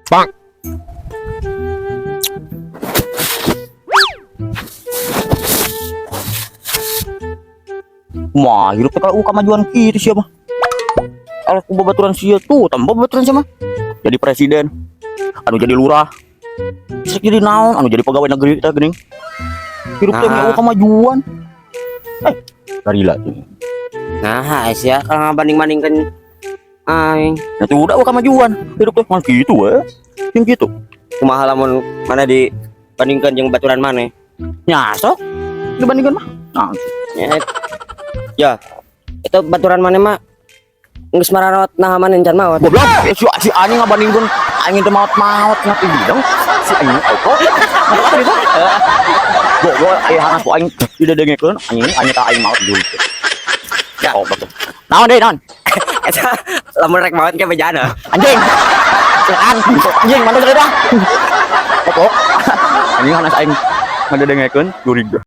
Bang. Wah, hirup teh kalau kamajuan kitu sia mah. Kalau ku babaturan sia tuh, tambah babaturan sia mah. Jadi presiden, anu jadi lurah. Bisa jadi naon, anu jadi pegawai negeri teh geuning. Hirup teh Nah. nah, kemajuan. Eh, garila tuh. Nah, sia kalau ngabanding-bandingkeun aing. Nah, tuh udah kemajuan. Hirup teh mah kitu we. Yang gitu. Kumaha lamun mana dibandingkeun jeung baturan maneh? Ya, sok dibandingkan mah. Nah, Ya, ya itu baturan maneh mah geus maranot, nah maneh can maot. Goblok, eh, si, si anjing ngabandingkeun aing teh maot-maot ngerti bidang. Si anjing auto. Apa itu? Goblok, aya hanas ku aing didedengekeun anjing anjing tah aing maot dulu. Ya, oh, betul. Naon deui, naon? Eta lamun rek maot ke bejana. Anjing. Silakan. Anjing, mantu cerita. Pokok. Anjing hanas aing ngadedengekeun jurig.